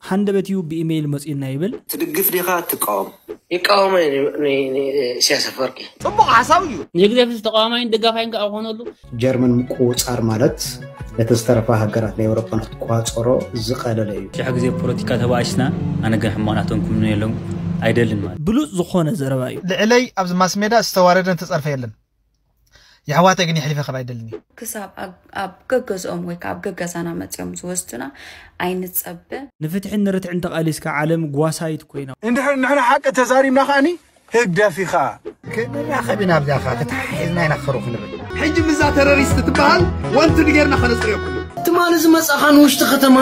ሃንደበት እዩ ብኢሜይል መፅኡና ይብል። ትድግፍ ዲኻ ትቃወም? ይቃወሞ ኢሳያስ ኣፈወርቂ። ጽቡቕ ሓሳብ እዩ። ንህግደፍስ ተቃዋማይን ደጋፋይን ከኣ ክኾነሉ። ጀርመን ምቁውጻር ማለት ነቲ ዝተረፋ ሃገራት ናይ ኤውሮጳ ንክትቋጸሮ ዝቐለለ እዩ። ሽሕ ግዜ ፖለቲካ ተባእሽና ኣነ ግን ሕማቕ ናቶም ክምኑ የሎም ኣይደልን ማለት። ብሉፅ ዝኾነ ዘረባ እዩ። ልዕለይ ኣብዚ ማስ ሜዳ ዝተዋረደን ተጸርፈ የለን። የሕዋተይ ግን የሕሊፈ ከብ ኣይደልን እዩ። ክሳብ ኣብ ገገዝኦም ወይ ኣብ ገገዛና መፅኦም ዝወስዱና ኣይንፀበ። ንፍትሕን ንርትዕን ተቓሊስካ ዓለም ጓሳይት ኮይና። እንድሕር ንሕና ሓቂ ተዛሪብና ከኣኒ ህግደፍ ኢኻ። ክንራኸብ ኢና ኣብዚኣ ኸዓ ተተሓሒዝና ኢና ክሩ ክንብል። ሕጂ ምዛ ተረሪስት ትበሃል ወንትድ ጌርና ከነፅርየኩም። ትማሊ ዝመፃኻ ንውሽጢ ከተማ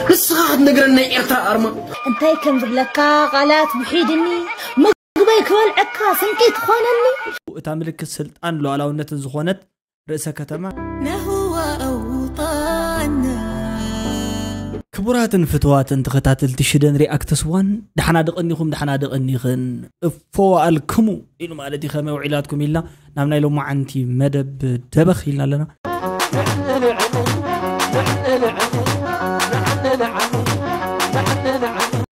ንስኻ ክትነግረን ናይ ኤርትራ ኣርማ። እንታይ ከም ዝብለካ ቃላት ውሒድኒ። ምግበይ ክበልዐካ ስንቂ ትኾነኒ። እታ ምልክት ስልጣን ሉዓላውነትን ዝኾነት ርእሰ ከተማ نهوى أوطاننا ክቡራትን ፍትዋትን ተኸታተልቲ ሽደን ሪኣክተስ ዋን፣ ደሓና ደቐኒኹም፣ ደሓና ደቐኒኽን፣ እፎ ኣልክሙ ኢሉ ማለት እዩ። ከመይ ውዒላትኩም ኢልና ናብ ናይ ሎማዓንቲ መደብ ደበኽ ኢልና ኣለና።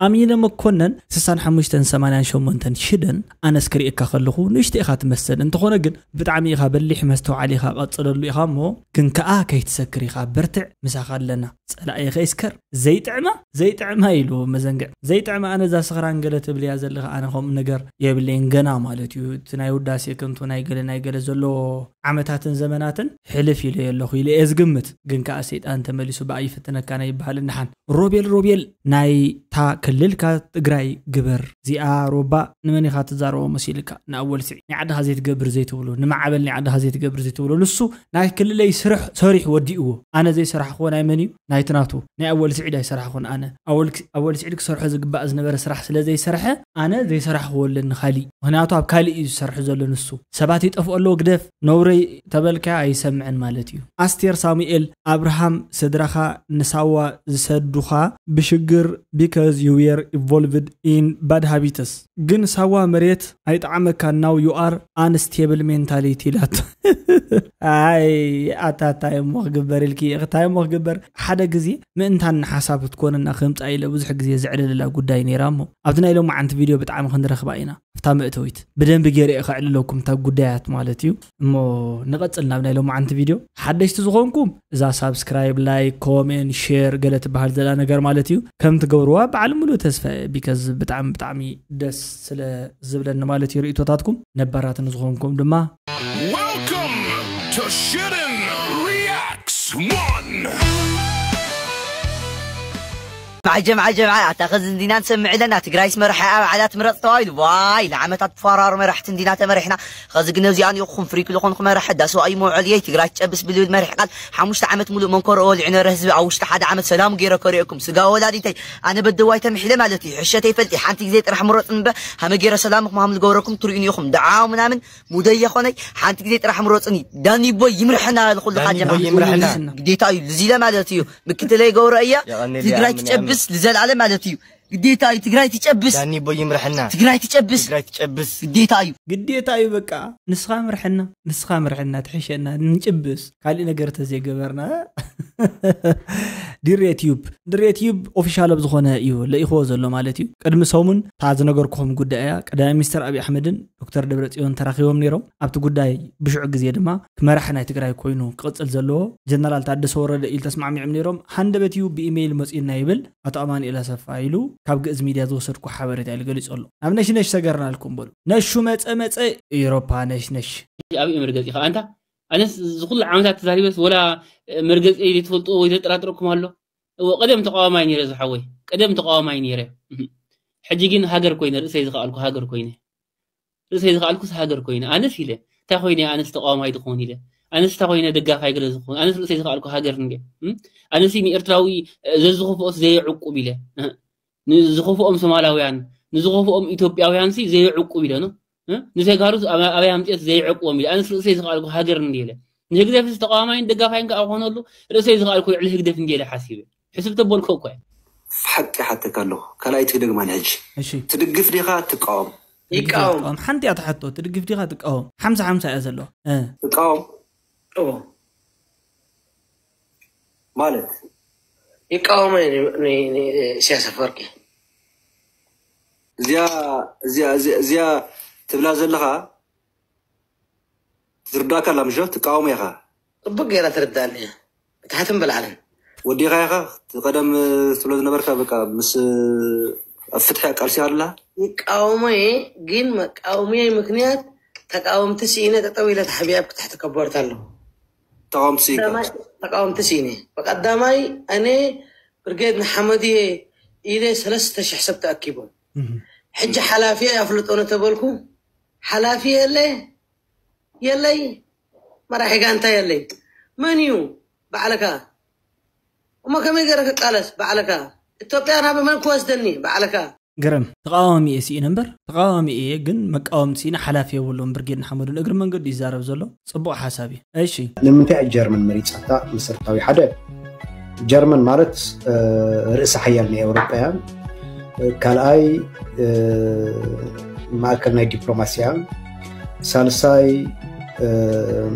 ኣሚነ መኮነን ስሳን ሓሙሽተን ሰማንያን ሸሞንተን ሽደን፣ ኣነስ ክርእየካ ከለኹ ንእሽቶ ኢኻ ትመስል፣ እንተኾነ ግን ብጣዕሚ ኢኻ በሊሕ መስተውዓሊ ኢኻ፣ ቀጽለሉ ኢኻ እሞ ግን ከኣ ከይትሰክር ኢኻ፣ በርትዕ፣ ምሳኻ ኣለና። ጸላኢ ከይስከር ዘይጥዕማ ዘይጥዕማ ኢሉ መዘንግዕ። ዘይጥዕማ ኣነ እዛ ስኽራን ገለ ትብልያ ዘለኻ ኣነ ከምኡ ነገር የብለይን ገና ማለት እዩ። እቲ ናይ ውዳሴ ከንቱ ናይ ገለ ናይ ገለ ዘሎ ዓመታትን ዘመናትን ሕልፍ ኢለ ኣለኹ ኢለ እየ ዝግምት። ግን ከኣ ሰይጣን ተመሊሱ ብኣ ይፍትነካ ናይ ይበሃል እንድሓን። ሮቤል ሮቤል ናይታ ክልልካ ትግራይ ግበር። እዚኣ ሮባ ንመን ኢኻ ትዛረቦ መሲልካ? ንኣወል ስዒድ ናይ ዓድኻ ዘይትገብር ዘይትብሎ፣ ንማዕበል ናይ ዓድኻ ዘይትገብር ዘይትብሎ። ንሱ ናይ ክልለይ ስርሕ ሰሪሑ ወዲእዎ። ኣነ ዘይሰራሕኽዎ ናይ መን እዩ? ናይቲ ናቱ። ናይ ኣወል ስዒድ ኣይሰራሕኹን ኣነ። ኣወል ኣወል ስዒድ ክሰርሖ ዝግባእ ዝነበረ ስራሕ ስለ ዘይሰርሐ ኣነ ዘይሰራሕኽዎ ኣለኒ ካሊእ። ምኽንያቱ ኣብ ካሊእ እዩ ዝሰርሕ ዘሎ ንሱ። ሰባት ይጠፍኦ ኣለዎ ግደፍ፣ ነውረይ ተበልካ ኣይሰምዕን ማለት እዩ። ኣስቴር ሳሙኤል ኣብርሃም ስድራኻ ንሳዋ ዝሰዱኻ ብሽግር because you were involved in bad habits። ግን ሳዋ መሬት ኣይጠዓመካን now you are unstable mentality ኢላቶ። ኣይ ኣታ እንታይ እሞ ክግበር ኢልኪ እንታይ እሞ ክግበር ሓደ ግዜ ምእንታን ሓሳብ ክትኮንና ክምፃ ኢለ ብዙሕ ግዜ ዘዕልልላ ጉዳይ ነይራ እሞ ኣብቲ ናይ ሎማዓንቲ ቪድዮ ብጣዕሚ ክንረኽባ ኢና። ኣብታ መእተዊት ብደንቢ ገይረ እየ ከዕልለኩም እታ ጉዳያት ማለት እዩ። እሞ ንቐፅል ናብ ናይ ሎማዓንቲ ቪድዮ። ሓደሽቲ ዝኾንኩም እዛ ሳብስክራይብ፣ ላይክ፣ ኮሜንት፣ ሼር ገለ ትበሃል ዘላ ነገር ማለት እዩ ከም ትገብርዋ በዓል ሙሉእ ተስፋ እየ። ቢካዝ ብጣዕሚ ብጣዕሚ ደስ ስለ ዝብለኒ ማለት እዩ ርእቶታትኩም። ነባራት ንዝኾንኩም ድማ Welcome to Shitten Reacts one. ዓጀብ ዓጀብ ዓል ኣታ ኸዚ እንዲና ንሰምዕ ኣለና። ትግራይስ መራሒ ኣብ ዓላት ምረፅ ተባሂሉ ዋይ ንዓመታት ብፈራሩ መራሕቲ እንዲና ተመሪሕና። ኸዚ ግን ነዚኣ ንኢኹም ፍሪክ ዝኾንኩ መራሒ ዳስዋ እዩ መውዐል እየ ትግራይ ትጨብስ ብልብል መሪሕ ቃል ሓሙሽተ ዓመት ሙሉእ መንኮሮ ወሊዑ ነረ ህዝቢ ኣብ ውሽጢ ሓደ ዓመት ሰላሙ ገይረ ከሪኦኩም ስጋ ወላዲተይ ኣነ በደዋይ ተምሒለ ማለት እዩ ሕሸተይ ፈልጢ ሓንቲ ግዜ ጥራሕ ምረፁ እምበር ሃመ ገይረ ሰላምኹም ሃም ዝገብረኩም ትርእዩኒ ኢኹም ደዓው ምናምን ሙደየ ኾነይ ሓንቲ ግዜ ጥራሕ ምረፁኒ ዳኒቦይ ይምርሐና ልኹሉ ዳኒቦይ ካጀማ ይምርሐና። ግዴታ እዩ ልዚለ ማለት እዩ ምክትለይ ገብረ እያ የቐንየለይ ትግራይ ኣርምንያ ትጨብስ ንዘለኣለም ማለት እዩ ግዴታ እዩ ትግራይ ትጨብስ ዳኒቦይ ይምርሐና ትግራይ ትጨብስ ትግራይ ትጨብስ ግዴታ እዩ ግዴታ እዩ በቃ ንስኻ ምርሐና ንስኻ ምርሐና ትሕሸና ንጭብስ ካሊእ ነገር ተዘይገበርና ድሬ ቲዩብ ድሬ ቲዩብ ኦፊሻል ኣብ ዝኾነ እዩ ለኢኽዎ ዘሎ ማለት እዩ ቅድሚ ሰሙን እታ ዝነገርኩኹም ጉዳይ እያ ቀዳማይ ሚኒስተር ኣብዪ ኣሕመድን ዶክተር ደብረፅዮን ተራኺቦም ነይሮም ኣብቲ ጉዳይ ብሽዑ ግዜ ድማ መራሒ ናይ ትግራይ ኮይኑ ክቕፅል ዘለዎ ጀነራል ታደሰ ወረደ ኢሉ ተስማዕሚዖም ነይሮም ሃንደበት እዩ ብኢሜይል መፅኡና ይብል ኣቶ ኣማኑኤል ኣሰፋ ኢሉ ካብ ግእዝ ሚድያ ዝወሰድኩ ሓበሬታ ኢሉ ገሊፁ ኣሎ ናብ ነሽነሽ ሰገርና ኣልኩም በሉ ነሹ መፀ መፀ ኤሮፓ ነሽነሽ ኣብ መርገፂ ከዓ ኣንታ ኣነስ ዝኩሉ ዓመታት ተዛሪበስ ወላ መርገፂ ዘይትፈልጡ ወይ ዘጠራጥረኩም ኣሎ እዎ ቀደም ተቃዋማይ ነይረ ዝሓወይ ቀደም ተቃዋማይ ነይረ ሕጂ ግን ሃገር ኮይነ ርእሰይ ዝኸኣልኩ ሃገር ኮይነ ርእሰይ ዝኸኣልኩስ ሃገር ኮይነ ኣነስ ኢለ እንታይ ኮይነ ኣነስ ተቃዋማይ ዝኸውን ኢለ ኣነስ እንታይ ኮይነ ደጋፋይ ገለ ዝኸውን ኣነስ ርእሰይ ዝኸኣልኩ ሃገር እንደ ኣነስ ንኤርትራዊ ዘዝኸፍኦስ ዘየዕቁብ ኢለ ንዝኸፍኦም ሶማላውያን ንዝኸፍኦም ኢትዮጵያውያን ሲ ዘየዕቁብ ኢለ ነው ንተጋሩ ኣበይ ኣምፅኦስ ዘየዕቁቦም ኢለ ኣነስ ርእሰይ ዝኸኣልኩ ሃገር እንደ ኢለ ንህግደፍስ ተቃዋማይን ደጋፋይን ከዓ ክኾነሉ ርእሰይ ዝኸኣልኩ ልዕሊ ህግደፍ እንደ ኢለ ሓሲበ ሕስብ ተበልኮ እኮ ሓቂ ሓተካ ኣለኹ ካልኣይቲ ክደግማ ንሕጂ እሺ ትድግፍ ዲኻ ትቃወም ይቃወም ሓንቲ እያ ትሓቶ ትድግፍ ዲኻ ትቃወም ሓምሳ ሓምሳ እያ ዘለዋ እ ትቃወም እዎ ማለት ይቃወሞ እየ ን- ን- ን- ኢሳያስ ኣፈወርቂ። እዚኣ እዚኣ እዚኣ- እዚኣ ትብላ ዘለኻ ትርዳካ ኣላ ምሾ ትቃወሞ ኢኻ። ጽቡቅ ገይራ ትርዳኒ እያ። ብታሕትን ብላዕልን። ወዲኻ ኢኻ እቲ ቀደም ስለ ዝነበርካ በቃ ምስ ኣብ ፍትሒ ኣቃልሲ ኣላ። ይቃወሞ እየ፣ ግን መቃወምየይ ምክንያት ተቃወምቲ ስኢነ ጠጠው ኢለ ተሓቢኣ ኣብ ታሕቲ ከቦርት ኣለኹ። ተቃወምቲ ስኢንካ። ቀዳማይ ተቃወምቲ ስኢነ። በቀዳማይ እኔ ብርጌድ ንሓመድየ ኢለ ሰለስተ ሽሕ ሰብ ተኣኪቦም። ሕጂ ሓላፊ ኣፍልጦ ነተበልኩ ሓላፊ የለ የለይ መራሒ ጋንታ የለይ። መን እዩ ባዕልካ? እሞ ከመይ ገይረ ክቃለስ ባዕልካ? ኢትዮጵያ ናብ መን ክወስደኒ ባዕልካ? ግርም ተቃዋሚ እየ ስኢነ እምበር ተቃዋሚ እየ ግን መቃወምቲ ስኢነ ሓላፊ የብሎም ብርጌድ ንሓመዱን እግሪ መንገዱ ይዛረብ ዘሎ ጽቡቅ ሓሳብ እዩ። እሺ ንምንታይ እያ ጀርመን መሪጻታ? መሰረታዊ ሓደ ጀርመን ማለት እ፣ ርእሰ ሓያል ናይ ኤውሮጳ እያ። እ፣ ካልኣይ እ፣ ማእከል ናይ ዲፕሎማሲ እያ። ሳልሳይ እ፣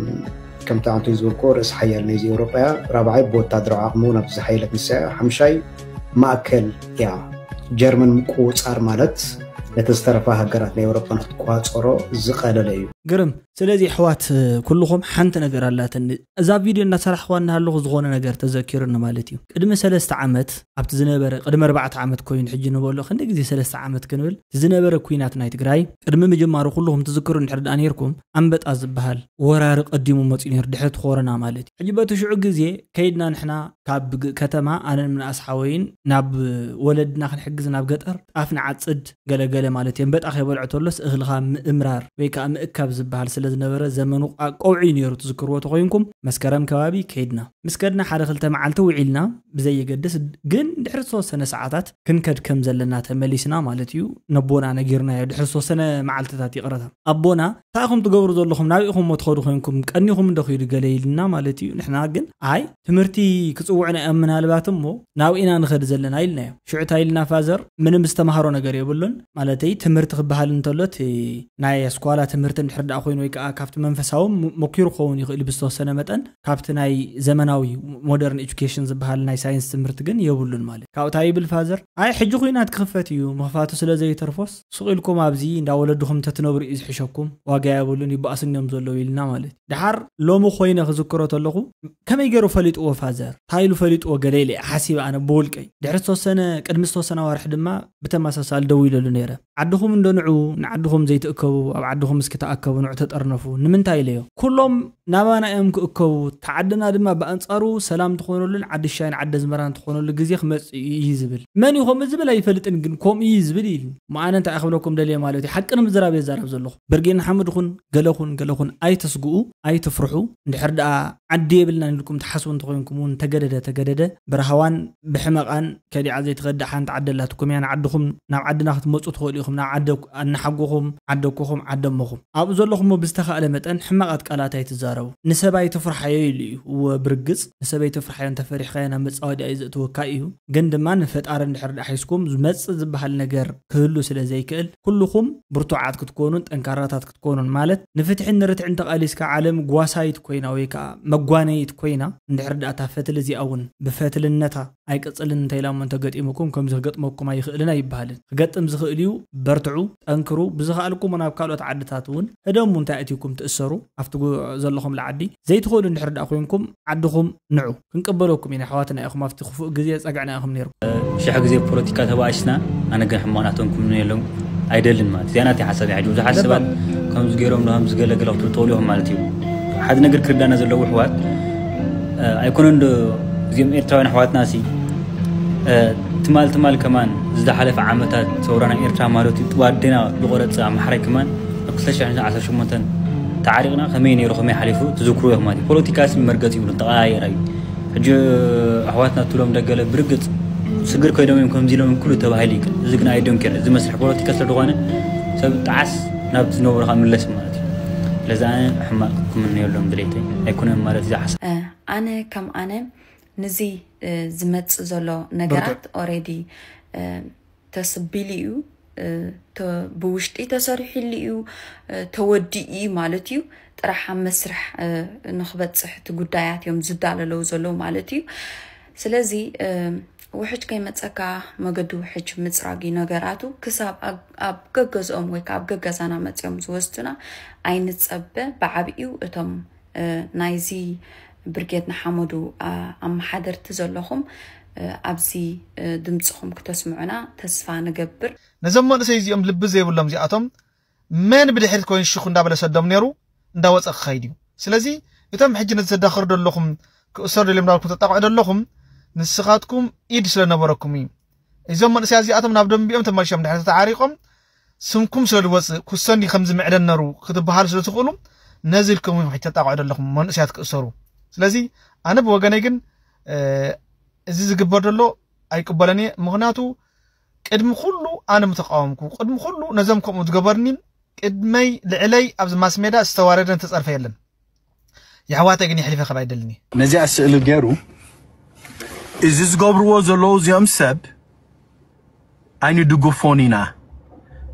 ከምቲ ኣንቶይ ዝበልክዎ ርእሲ ሓያል ናይዚ ኤውሮጳ እያ። ራብዓይ ብወታደራዊ ዓቕሙ ናብ ዝሓየለት ንሳ እያ። ሓምሻይ ማእከል እያ። ጀርመን ምቁውጻር ማለት ነተን ዝተረፋ ሃገራት ናይ ኤውሮጳ ንክትቋጸሮ ዝቐለለ እዩ። ግርም ስለዚ ኣሕዋት ኩልኹም ሓንቲ ነገር ኣላትኒ እዛ ቪድዮ እናሰራሕኳ እናሃለኹ ዝኾነ ነገር ተዘኪሩኒ ማለት እዩ ቅድሚ ሰለስተ ዓመት ኣብቲ ዝነበረ ቅድሚ ኣርባዕተ ዓመት ኮይኑ ሕጂ ንበሎ ክንደ ግዜ ሰለስተ ዓመት ክንብል እቲ ዝነበረ ኩናት ናይ ትግራይ ቅድሚ ምጅማሩ ኩልኹም ትዝክሩ እንድሕር ደኣ ነይርኩም ኣንበጣ ዝበሃል ወራሪ ቀዲሙ መፅኡ ነይሩ ድሕሪ እቲ ኮሮና ማለት እዩ ሕጂ በቲ ሽዑ ግዜ ከይድና ንሕና ካብ ከተማ ኣነን ምንኣስ ሓወይን ናብ ወለድና ክንሕግዝ ናብ ገጠር ጣፍ ንዓፅድ ገለገለ ማለት እየ። በጣ ከይበልዖ ተሎስ እኽልኻ ምእምራር ወይ ከዓ ምእካብ ዝበሃል ስለ ዝነበረ ዘመኑ ቋ- ቀውዒ እዩ ነይሩ ትዝክርዎ ተኮይንኩም መስከረም ከባቢ ከይድና ምስ ከድና ሓደ ክልተ መዓልቲ ውዒልና ብዘየገድስ ግን ድሕሪ ዝተወሰነ ሰዓታት ክንከድ ከም ዘለና ተመሊስና ማለት እዩ ነቦና ነጊርናዮ ድሕሪ ዝተወሰነ መዓልትታት ይቕረታ ኣቦና እንታይ ኢኹም ትገብሩ ዘለኹም ናበይ ኢኹም እሞ ትኸዱ ኮይንኩም ቀኒኹም እንዶ ኺዱ ገለ ኢልና ማለት እዩ ንሕና ግን ኣይ ትምህርቲ ክፅውዑና እዮም ምናልባት እሞ ናብ ኢና ንኸድ ዘለና ኢልናዮ ሽዑ እንታይ ኢልና ፋዘር ምንም ዝተምሃሮ ነገር የብሉን ማለተይ ትምህርቲ ክበሃል እንተሎ እቲ ናይ ኣስኳላ ትምህርቲ እንድሕር ደኣ ኮይኑ ወይ ከዓ ካብቲ መንፈሳዊ ም- መኪሩ ክኸውን ይኽእል እዩ ብዝተወሰነ መጠን ካብቲ ናይ ዘመናዊ ሞደርን ኤጁኬሽን ዝበሃል ናይ ሳይንስ ትምህርቲ ግን የብሉን ማለት ካብኡ እንታይ ይብል ፋዘር ኣይ ሕጂ ኩናት ክኽፈት እዩ ምኽፋቱ ስለ ዘይተርፎስ ሱቕ ኢልኩም ኣብዚ እንዳ ወለድኹም እንተትነብሩ እዩ ዝሕሸኩም ዋጋ የብሉን ይበኣስን እዮም ዘለዉ ኢልና ማለት ደሓር ሎሚ ኮይነ ክዝክሮ ተለኹ ከመይ ገይሩ ፈሊጥዎ ፋዘር እንታይ ኢሉ ፈሊጥዎ ገለ ኢለ እየ ሓሲበ ኣነ ብውልቀይ ድሕሪ ዝተወሰነ ቅድሚ ዝተወሰነ ኣዋርሒ ድማ ብተመሳሳሊ ደዊለሉ ነይረ ዓድኹም እንዶ ንዑ ንዓድኹም ዘይትእከቡ ኣብ ዓድኹም እስኪ ተኣከቡ ንዑ ተጠርነፉ ንምንታይ ኢለዮ ኩሎም ናባና እዮም ክእከቡ እታ ዓድና ድማ ብኣንፃሩ ሰላም ትኾነሉን ዓዲ ሻይን ዓዲ ኣዝመራን ትኾነሉ ግዜ ክመፅእ እዩ ዝብል መን እዩ ከምኡ ዝብል ኣይፈልጥን ግን ከምኡ እዩ ዝብል ኢሉ እሞ ኣነ እንታይ ክብለኩም ደልየ ማለት እዩ ሓቂ ንምዝራብ እየ ዝዛረብ ዘለኹ ብርጌድ ንሓመድ ኹን ገለ ኹን ገለ ኹን ኣይትስግኡ ኣይትፍርሑ እንድሕር ደኣ ዓዲ የብልናን ኢልኩም ትሓስቡ እንተኾይንኩም እውን ተገደደ ተገደደ ብራህዋን ብሕመቓን ከሊዓ ዘይትኸድእ ሓንቲ ዓዲ ኣላትኩም እያ ንዓድኹም ናብ ዓድና ክትመፁ ትኽእሉ ኢኹም ናብ ዓደ ኣናሓጎኹም ዓደኮኹም ዓደሞኹም ኣብኡ ዘለኹሞ ብዝተኻእለ መጠን ሕማቓት ቃላት ኣይትዛረቡ ንሰብ ኣይትፍርሓዮ ኢሉ እዩ እወ ብርግፅ ንሰብ ኣይትፍርሓዮ እንተፈሪሕካዮ ናብ መፃወዲ እዩ ዘእትወካ እዩ ግን ድማ ንፈጣሪ እንድሕር ደኣ ሒዝኩም ዝመፅእ ዝበሃል ነገር ክህሉ ስለ ዘይክእል ኩልኹም ብርቱዓት ክትኮኑን ጠንካራታት ክትኮኑን ማለት ንፍትሕን ንርትዕን ተቓሊስካ ዓለም ጓሳይት ኮይና ወይ ከዓ መጓነይት ኮይና እንድሕር ደኣ እታ ፈትሊ እዚኣ እውን ብፈትልነታ ኣይቅፅልን እንተኢላ እሞ እንተገጢሙኩም ከምዚ ክገጥመኩም ኣይኽእልን ኣይበሃልን ክገጥም ዝኽእል እዩ በርትዑ ጠንክሩ ብዝኸኣልኩም ናብ ካልኦት ዓድታት እውን ህደሙ እንታይ ኣእትይኩም ትእሰሩ ኣብቲ ጉ- ዘለኹምሉ ዓዲ ዘይትኽእሉ እንድሕር ደኣ ኮይንኩም ዓድኹም ንዑ ክንቅበለኩም ኢና ኣሕዋትና ኢኹም ኣብቲ ክፉእ ግዜ ፀግዕና ኢኹም ነይርኩም ሽሕ ግዜ ብ ፖለቲካ ተባኢስና ኣነ ግን ሕማቕ ናቶም ክምነ የሎም ኣይደልን ማለት እዚኣ ናተይ ሓሳብ እያ ሕጂ ብዙሓት ሰባት ከምዚ ገይሮም ዶ ከምዚ ገለ ገለ ክትብሉ ትኽእሉ ኢኹም ማለት እዩ ሓደ ነገር ክርዳና ዘለዎ ኣሕዋት ኣይኮነን ዶ እዚኦም ኤርትራውያን ኣሕዋትና ሲ ትማል ትማል ከማን ዝሓለፈ ዓመታት ሰውራ ናይ ኤርትራ ማለት እዩ ጥዋዴና ዝቆረፀ ኣምሓራይ ከማን ኣብ ክልተ ሽሕን ዓሰርተ ሸሞንተን ተዓሪቕና ከመይ ነይሩ ከመይ ሓሊፉ ትዝክሩ ኢኹም ማለት እዩ ፖለቲካ ሲ መርገፂ ይብሉ ተቐያየራ እዩ ሕጂ ኣሕዋትና ትብሎም ደገለ ብርግፅ ስግር ኮይዶም እዮም ከምዚ ኢሎም ኩሉ ተባሂሉ ይክል እዚ ግን ኣይዶን ኬር እዚ መስርሕ ፖለቲካ ስለ ዝኾነ ሰብ ጣዓስ ናብ ዝነበሩካ ምለስ ማለት እዩ ስለዚ ኣነ ሕማቅ ክምንየሎም ድሌተይ ኣይኮነን ማለት እዚ ሓሳብ ኣነ ከም ኣነ ንዚ ዝመጽእ ዘሎ ነገራት ኦሬዲ ተስቢሉ እዩ ብውሽጢ ተሰሪሕሉ እዩ ተወዲኡ እዩ ማለት እዩ ጥራሕ ኣብ መስርሕ ንክበፅሕ እቲ ጉዳያት እዮም ዝዳለለው ዘለዉ ማለት እዩ ስለዚ ውሕጅ ከይመጸካ መገዲ ውሕጅ ምጽራግ እዩ ነገራቱ። ክሳብ ኣብ ገገዝኦም ወይ ከዓ ኣብ ገገዛና መጺኦም ዝወስዱና ኣይንጸበ። ብዓብዩ እቶም ናይዚ ብርጌድ ንሓመዱ ኣመሓደርቲ ዘለኹም ኣብዚ ድምፅኹም ክተስምዑና ተስፋ ንገብር። ነዞም መንእሰይ እዚኦም ልቢ ዘይብሎም እዚኣቶም መን ብድሕሪት ኮይኑ ሽኹ እንዳበለ ሰዶም ነይሩ እንዳወፀ ክኸይድ እዩ። ስለዚ እቶም ሕጂ ነዚ ተዳኽሩ ዘለኹም ክእሰሩ ደልዮም እንዳበልኩም ተጣቕዑ ዘለኹም ንስኻትኩም ኢድ ስለነበረኩም እዩ። እዞም መንእሰያ እዚኣቶም ናብ ደንቢኦም ተመልሾም ድሕሪ ተተዓሪቆም ስምኩም ስለ ዝወፅእ ኩሰንዲ ከምዚ ምዕደን ነሩ ክትበሃሉ ስለ ትኽእሉ ነዚ ኢልኩም እዮም ሕጂ ተጣቕዑ ዘለኹም መንእሰያት ክእሰሩ። ስለዚ ኣነ ብወገነይ ግን እዚ ዝግበር ዘሎ ኣይቅበለን እየ። ምኽንያቱ ቅድሚ ኩሉ ኣነ ምተቃወምኩ፣ ቅድሚ ኩሉ ነዞም ከምኡ ዝገበርኒ ቅድመይ ልዕለይ ኣብዚ ማስ ሜዳ ዝተዋረደን ዝተፀርፈ የለን። የሕዋተይ ግን የሕሊፈ ክህብ ኣይደልን እየ። ነዚኣ ስእሊ ገይሩ እዚ ዝገብርዎ ዘለዉ እዚኦም ሰብ ኣይንድግፎን ኢና።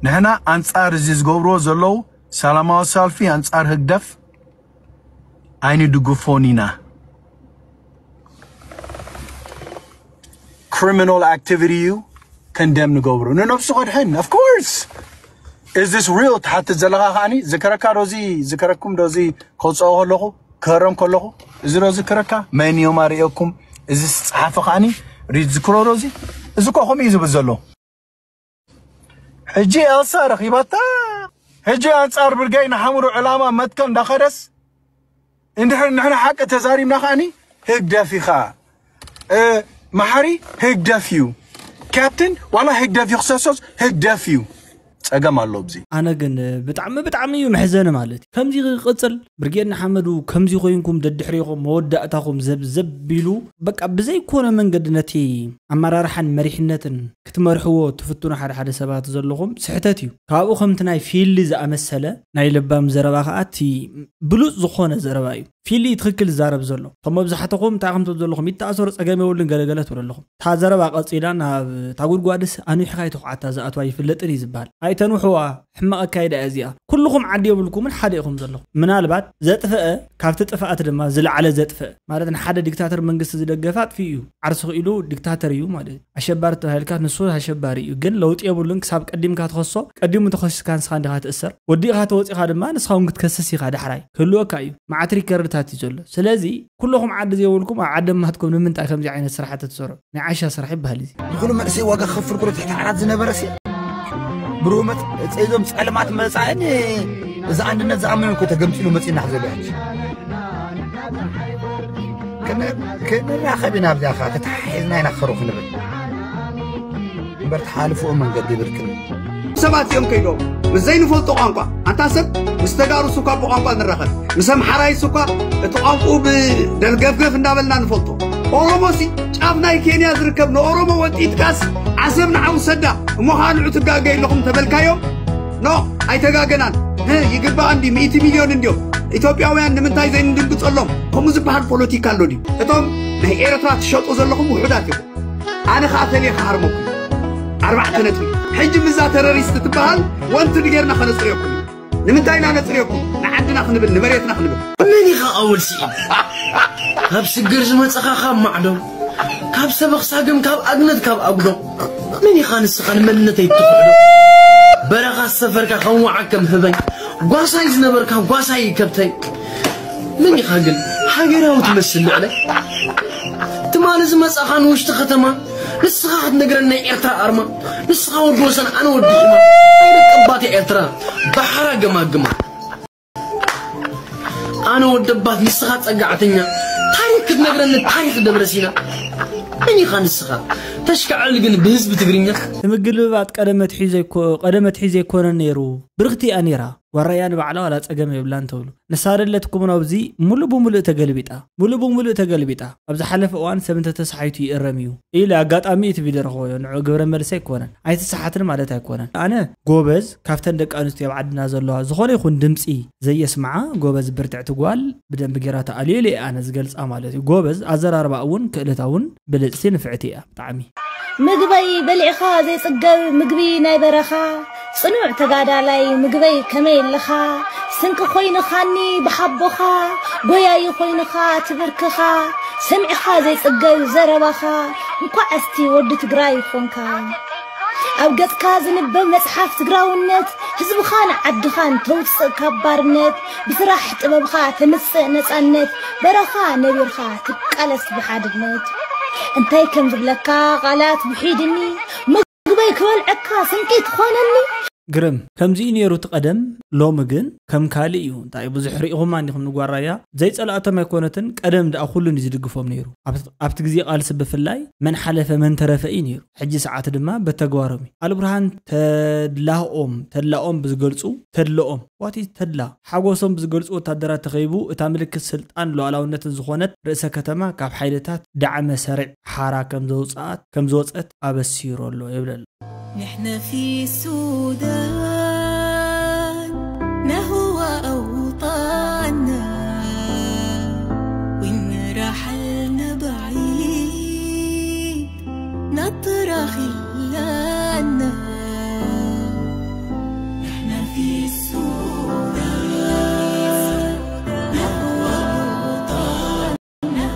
ንሕና ኣንጻር እዚ ዝገብርዎ ዘለዉ ሰላማዊ ሰልፊ ኣንጻር ህግደፍ ኣይንድግፎን ኢና። Criminal activity እዩ condemn ንገብሮ ንነብሱ ከድሕን of course። Is this real ትሓትት ዘለኻ ከዓኒ ዝክረካ ዶዚ ዝክረኩም ዶዚ ከውፅኦ ከለኹ ክህረም ከለኹ እዚ ዶ ዝክረካ መን እዮም ኣርእየኩም እዚ ዝፀሓፈ ከዓኒ ሪድ ዝክሮ ዶዚ እዚ እኮ ከምኡ እዩ ዝብል ዘሎ። ሕጂ ኤልሳ ረኺባታ። ሕጂ ኣንጻር ብርጋይ ንሓምሩ ዕላማ መትከል እንዳኸደስ እንድሕር ንሕና ሓቂ ተዛሪብና ከዓኒ ህግደፍ ኢኻ። መሓሪ ህግደፍ እዩ። ካፕትን ዋላ ህግደፍ ይኽሰሶስ ህግደፍ እዩ። ጸገም ኣሎ ኣብዚ። ኣነ ግን ብጣዕሚ ብጣዕሚ እዩ መሕዘኒ ማለት እዩ። ከምዚ ክቅጽል ብርጌድ ንሓመዱ ከምዚ ኮይንኩም ደድሕሪኹም መወዳእታኹም ዘብዘብ ቢሉ በቃ ብዘይኮነ መንገዲ ነቲ ኣመራርሓን መሪሕነትን ክትመርሕዎ ትፍትኑ ሓደ ሓደ ሰባት ዘለኹም ስሕተት እዩ። ካብኡ ከምቲ ናይ ፊሊ ዝኣመሰለ ናይ ለባም ዘረባ ከዓ እቲ ብሉፅ ዝኾነ ዘረባ እዩ። ፊሊ ትኽክል ዝዛረብ ዘሎ። ከም መብዛሕትኹም እንታይ ከም ትብሉ ዘለኹም ይተኣሰሩ ጸገም የብሉን ገለገለ ትብሉ ኣለኹም። እታ ዘረባ ቀጺላ ናብ እታ ጉድጓድስ ኣንዊሕካ ኣይተኹዓታ ዝኣትዋ ይፍለጥን እዩ ዝበሃል። ኣይተንውሕዋ ሕማቕ ኣካይዳ እያ እዚኣ። ኩልኹም ዓዲ የብልኩምን ሓደ ኢኹም ዘለኹም። ምናልባት ዘጥፈአ ካብቲ ጥፍኣት ድማ ዝለዓለ ዘጥፈአ ማለት ንሓደ ዲክታተር መንግስቲ ዝደገፈ ኣጥፊኡ እዩ። ዓርሱ ክኢሉ ዲክታተር እዩ ማለት እዩ። ኣሸባሪ ተባሂልካ ንሱ ኣሸባሪ እዩ ግን ለውጢ የብሉን ክሳብ ቀዲምካ ትኸሶ ቀዲሙ ተኸሲስካ ንስኻ እንዲኻ ትእሰር ወዲእኻ ተወፂኻ ድማ ንስኻ እውን ክትከስስ ኢኻ ዳሕራይ ክህልወካ እዩ መዓት ሪከርድታት እዩ ዘሎ ስለዚ ኩለኹም ዓዲ ዘይብልኩም ኣብ ዓዲ ማትኩም ንምንታይ ከምዚ ዓይነት ስራሕቲ ትሰርሑ ናይ ዓሻ ስራሕ ይበሃል እዚ ይኹሉ መንእሰይ ዋጋ ክኸፍል ኩሎ ትሕቲ ዓራት ዝነበረ ሲ ብሩህ መፅእ ዞም ፀልማት መፃእን እዚ ኣንድነት ዝኣመነ እኮ ተገምፂሉ መፂና ዘሎ ሕጂ ክንራኸብ ኢና ኣብዚኣ ከዓ ተተሓሒዝና ኢና ክኸሩ ክንብል እምበር ተሓልፍኦ መንገዲ ይብልክን ሰባት እዮም ከይዶም ምስ ዘይንፈልጦ ቋንቋ ኣንታ ሰብ ምስ ተጋሩ ስኳ ብቋንቋ ንራኸብ ምስ ኣምሓራይ ስኳ እቲ ቋንቋኡ ብደልገፍገፍ እንዳበልና ንፈልጦ ኦሮሞሲ ጫፍ ናይ ኬንያ ዝርከብ ንኦሮሞ ወጢጥካስ ዓሰብ ንዓው ሰዳ እሞ ከዓ ንዑ ትጋገይ ኣለኹም ተበልካዮም ኖ ኣይተጋገናን ይግባእ እንዲ ሚእቲ ሚልዮን እንዲዮም ኢትዮጵያውያን ንምንታይ ዘይንድንግፀሎም ከምኡ ዝበሃል ፖለቲካ ኣሎ ድዩ እቶም ናይ ኤርትራ ትሸጡ ዘለኹም ውሑዳት ኢኹም ኣነ ከዓ ፈሊየ ክሃርመኩም ኣርባዕተ ነጥቢ ሕጂ ምዛ ተረሪስት ትበሃል ወንትድ ጌርና ከነፅርየኩም እዩ ንምንታይ ኢና ነፅርየኩም ንዓድና ክንብል ንመሬትና ክንብል መን ኢኻ ኣወል ስዒድ ካብ ስግር ዝመፀኻ ካብ ማዕዶ ካብ ሰበኽ ሳግም ካብ ኣግነት ካብ ኣጉዶ መን ኢኻ ንስኻ ንመንነተይ ትኽዕዶ በረኻ ዝሰፈርካ ከም ወዓከም ህበይ ጓሳይ ዝነበርካ ጓሳይ ከብተይ መን ኢኻ ግን ሃገራዊ ትመስል ልዕለ ትማሊ ዝመጻኻ ንውሽጢ ከተማ ንስኻ ክትነግረን ናይ ኤርትራ ኣርማ ንስኻ ወዲ ወሰን ኣነ ወዲ ሒማ ኣይረቀባት ኤርትራ ባሕራ ገማግማ ኣነ ወደባት ንስኻ ጸጋዕተኛ ታሪክ ክትነግረኒ ታሪክ ደብረሲና መን ኢኻ ንስኻ ተሽካዕል ግን ብህዝቢ ትግርኛ ትምግልብባት ቀደመት ሒዘ ይኮ- ቀደመት ሒዘ ይኮነን ነይሩ ብርኽቲ እያ ነይራ ዋራያ ንባዕላ ዋላ ጸገም የብላን ተብሉ ንሳ ደለትኩም ናብዚ ሙሉእ ብሙሉእ ተገልቢጣ ሙሉእ ብሙሉእ ተገልቢጣ ኣብ ዝሓለፈ እዋን ሰብ እንተተሳሒቱ ይእረም እዩ ኢለ ኣጋጣሚ እቲ ቪድዮ ረኽበዮ ንዑ ግብረ መልሲ ኣይኮነን ኣይተሰሓትን ማለት ኣይኮነን ኣነ ጎበዝ ካብተን ደቂ ኣንስትዮ ኣብ ዓድና ዘለዋ ዝኾነ ይኹን ድምፂ ዘየስምዓ ጎበዝ ብርትዕቲ ጓል ብደንቢ ጌራ ተኣልዮ ኢለ ኣነ ዝገልፃ ማለት እዩ ጎበዝ ኣዘራርባ እውን ክእለታ እውን ብልፅቲ ንፍዕቲ እያ ብጣዕሚ ምግበይ በሊዕኻ ዘይጽገብ ምግቢ ናይ በረኻ ጽኑዕ ተጋዳላይ ምግበይ ከመይ ኣለኻ ስንቂ ኮይንኻኒ ብሓቦኻ ጎያዩ ኮይንኻ ትብርክኻ ሰሚዕኻ ዘይጽገብ ዘረባኻ፣ እንኳዕ እስቲ ወዲ ትግራይ ይኾንካ። ኣብ ገጽካ ዝንበብ መጽሓፍ ትግራውነት፣ ህዝብኻን ዓድኻን ተውጽእ ካብ ባርነት፣ ብስራሕ ጥበብኻ ተምጽእ ነጻነት፣ በረኻ ነቢርካ ትቃለስ ብሓድነት። እንታይ ከም ዝብለካ ቃላት ውሒድኒ፣ መግበይ ክበልዐካ ስንቂ ትኾነኒ። ግርም። ከምዚ እዩ ነይሩ እቲ ቀደም፣ ሎሚ ግን ከም ካልእ እዩ። እንታይ ብዙሕ ርኢኹማ እንዲኹም ንጓራያ ዘይጸላእቶም ኣይኮነትን፣ ቀደም ደኣ ኩሉን እዩ ዝድግፎም ነይሩ። ኣብ-፣ ኣብቲ ግዜ ቃልሲ ብፍላይ መን ሓለፈ መን ተረፈ እዩ ነይሩ። ሕጂ ሰዓት ድማ በተግባሮም እዩ። ኣልብርሃን ተድላኦም፣ ተድላኦም ብዝገልጹ ተድለኦም። ዋት እዩ ተድላ? ሓጎሶም ብዝገልጹ ወታደራት ተኸይቡ፣ እታ ምልክት ስልጣን ሉዓላውነትን ዝኾነት ርእሰ ከተማ ካብ ሓይልታት ዳዕመ ሰሪዕ ሓራ ከም ዘውጽኣት፣ ከም ዝወጸት ኣበሲሩ ኣሎ ይብለሉ። نحن في السودان نهوى أوطاننا، وإن رحلنا بعيد نترى خلالنا. نحن في السودان نهوى أوطاننا.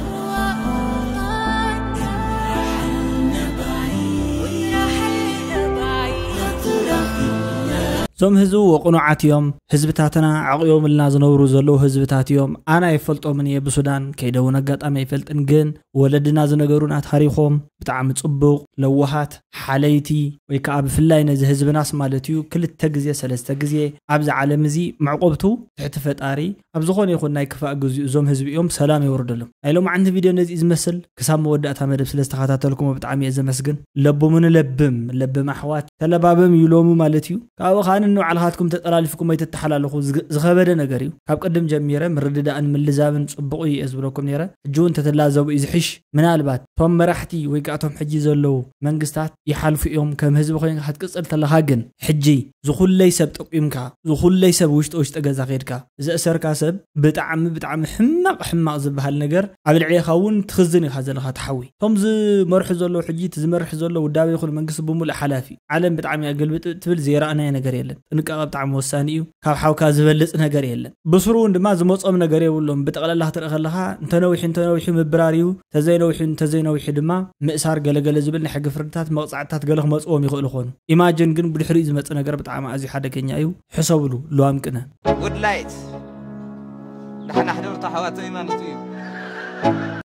እዞም ህዝቢ ወቕኑዓት እዮም። ህዝብታትና ዓቕዮምልና ዝነብሩ ዘለዉ ህዝብታት እዮም። ኣነ ኣይፈልጦምን እየ ብሱዳን ከይደ እውን ኣጋጣሚ ኣይፈልጥን፣ ግን ወለድና ዝነገሩና ታሪኾም ብጣዕሚ ጽቡቕ፣ ለዋሃት፣ ሓለይቲ፣ ወይ ከዓ ብፍላይ ነዚ ህዝብናስ ማለት እዩ ክልተ ግዜ ሰለስተ ግዜ ኣብዚ ዓለም እዚ መዕቆብቱ ትሕቲ ፈጣሪ ኣብ ዝኾነ ይኹን ናይ ክፋእ ግዚኡ እዞም ህዝቢ እዮም ሰላም የውርደሎም። ናይ ሎማዓንቲ ቪድዮ ነዚ እዩ ዝመስል። ክሳብ መወዳእታ መደብ ስለ ዝተኸታተልኩሞ ብጣዕሚ እየ ዘመስግን። ለብሙኒ ለብም፣ ለብም ኣሕዋት፣ ተለባበም እዩ ሎሚ ማለት እዩ። ካብኡ ከኣ ንባዕልኻትኩም ተጠላሊፍኩም ኣይትተሓላለኹ። ዝግ-፣ ዝኸበደ ነገር እዩ። ካብ ቅድም ጀሚረ ምርድዳእን ምልዛብን ጽቡቕ እዩ እየ ዝብለኩም ነይረ። ሕጂ እውን ተትላዘቡ እዩ ዝሕሽ። ምናልባት እቶም መራሕቲ ወይ ከኣ እቶም ሕጂ ዘለዉ መንግስታት ይሓልፉ እዮም። ከም ህዝቢ ኮይንካ ክትቅጽል ተለኻ ግን ሕጂ ዝኹለይ ሰብ ጠቂምካ፣ ዝኹለይ ሰብ ውሽጢ ውሽጢ ገዛ ከይድካ ዘእሰርካ ሰብ ብጣዕሚ፣ ብጣዕሚ ሕማቕ፣ ሕማቕ ዝበሃል ነገር ኣብ ልዕሌኻ እውን ትኽዝን ኢኻ ዘለኻ ትሓዊ። እቶም ዝመርሑ ዘለዉ ሕጂ፣ እቲ ዝመርሕ ዘሎ ውዳበ ይኹን መንግስቲ ብምሉእ ሓላፊ እዩ። ዓለም ብጣዕሚ እያ ግልብጥ ትብል፣ ዘይረኣናዮ ነገር የለን። ጥንቃቐ ብጣዕሚ ወሳኒ እዩ። ካብ ሓውካ ዝበልጽ ነገር የለን። ብስሩ እውን ድማ ዝመጾም ነገር የብሎም። ብጠቕላላ ክትርኢ ከለኻ እንተነዊሑ፣ እንተነዊሑ ምብራር እዩ። ተዘይነዊሑ፣ እንተዘይነዊሑ ድማ ምእሳር፣ ገለገለ ዝብል ናይ ሕጊ ፍርድታት፣ መቕጻዕትታት ገለ ክመጽዎም ይኽእሉ ኾኑ። ኢማጅን ግን ብድሕሪኡ ዝመጽእ ነገር ብጣዕሚ ኣዝዩ ሓደገኛ እዩ። ሕሰብሉ፣ ልዋም ቅነ። ጉድ ላይት። ደሓን ኣሕደሩ ኣሕዋተይ ማለት እዩ።